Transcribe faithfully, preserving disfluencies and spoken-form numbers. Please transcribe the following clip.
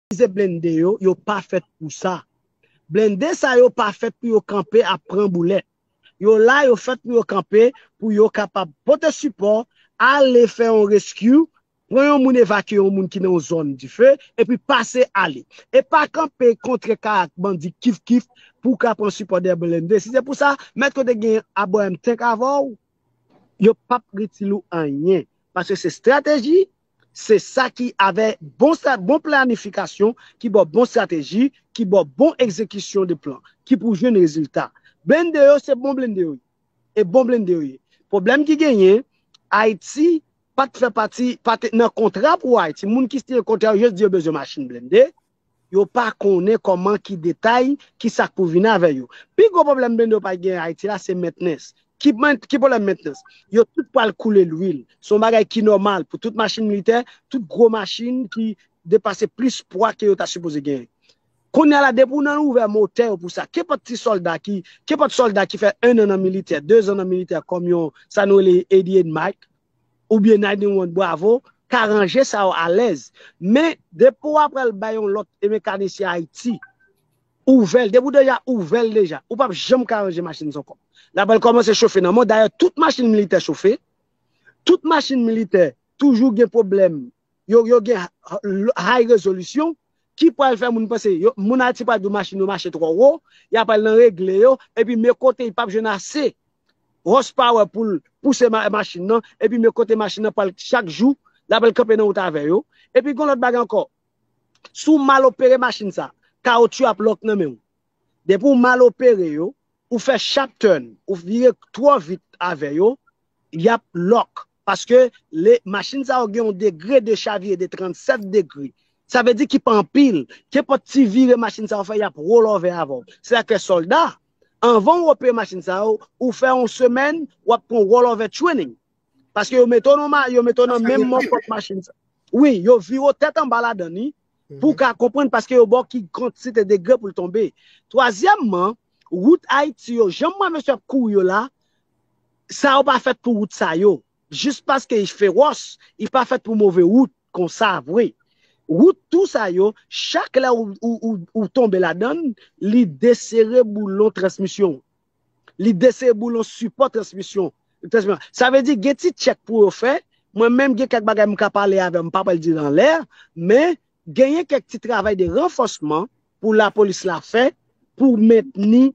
itilize blende yo, yo pa fèt pou sa. Blende sa yo pa fèt pou yo kanpe ap pran boulèt. Yo la, yo fèt pou yo kanpe, pou yo kapab pote sipò, ale fè yon rescue, pran yon moun, evakye yon moun ki nan yon zòn dife, epi pase ale. E pa kanpe kontre kay ak bandi kif kif pou w ka pran sipò dèyè blende. Si se pou sa, mèt kote gen Abraham Tank avè w, yo p ap itil ou anyen. Paske se estrateji, se sa ki avè bon, bon planifikasyon, ki ba w bon estrateji, ki ba w bon egzekisyon de plan, ki pou jwenn rezilta. Blende yo, se bon blende yo ye. E bon blende yo ye. Pwoblèm ki genyen, Ayiti pa t fè pati, pa t nan kontra pou Ayiti. Moun ki siyen kontra yo, jis di yo bezwen machin blende. Yo pa konnen kòman ki detay, ki sa k pou vin avè yo. Pi gwo pwoblèm blende yo pa gen Ayiti la, se mentnans. Ki, ki pwoblèm mentnans? Yo tout pral koule lwil. Se yon bagay ki nòmal pou tout machin militè, tout gwo machin ki depase plis pwa ke yo ta sipoze genyen. Kounye a la, depi w nan ouvè motè yo pou sa, kenpòt ti sòlda ki, kenpòt sòlda ki fè en an nan militè, de zan nan militè, kòm yon, sa nou rele eighty-eight Mike, oubyen ninety-one Bravo, ka ranje sa yo alèz. Men, depi w apral bay yon lòt e mekanisyen Ayiti, ouvè l, depi w deja ouvè l deja, ou p ap janm ka ranje machin sa ankò. L apral kòmanse chofe nan mò. Dayè, tout machin militè chofe. Tout machin militè toujou gen pwoblèm. Yo, yo gen high resolution ki pral fè moun panse, yo, moun Ayiti pral di w machin yo mache twò wo, y apral nan regle yo, epi men kote li p ap jwenn ase horsepower pou l pouse machin nan, epi men kote machin nan pral chak jou, l apral kanpe nan wout avè yo. Epi gen lòt bagay ankò, si w mal opere machin sa, kawotchou ap lòk nan men w. Depi w mal opere yo, ou fè sharp turn, ou vire twò vit avè yo, y ap lòk. Paske le, machin sa yo gen yon degre de chavire de trannsèt degre. Sa vle di ki pa anpil. Kenpòt ti vire machin sa yo fè, y ap rollover avè w. Se sa k fè sòlda, anvan w opere machin sa yo, ou fè yon semèn, w ap pran rollover training. Paske yo mete w nan, yo mete w nan menm mòfòt machin sa. Wi, yo vire w tèt anba ladan li, pou w ka konprann, paske yo ba w ki kantite degre pou l tonbe. Twazyèmman, wout Ayiti yo, jan mwen mesye ap kouri yo la, sa yo pa fèt pou wout sa yo. Jis paske li fewòs, li pa fèt pou move wout konsa vre. Wout tou sa yo, chak lè ou, ou, ou, ou tonbe ladan l, li desere boulon transmisyon. Li desere boulon sipò transmisyon. Transmisyon. Sa vle di gen ti tchèk pou yo fè. Mwen menm gen kèk bagay m ka pale avè w, m pa pral di l anlè, men genyen kèk ti travay de ranfòsman pou lapolis la fè pou mentni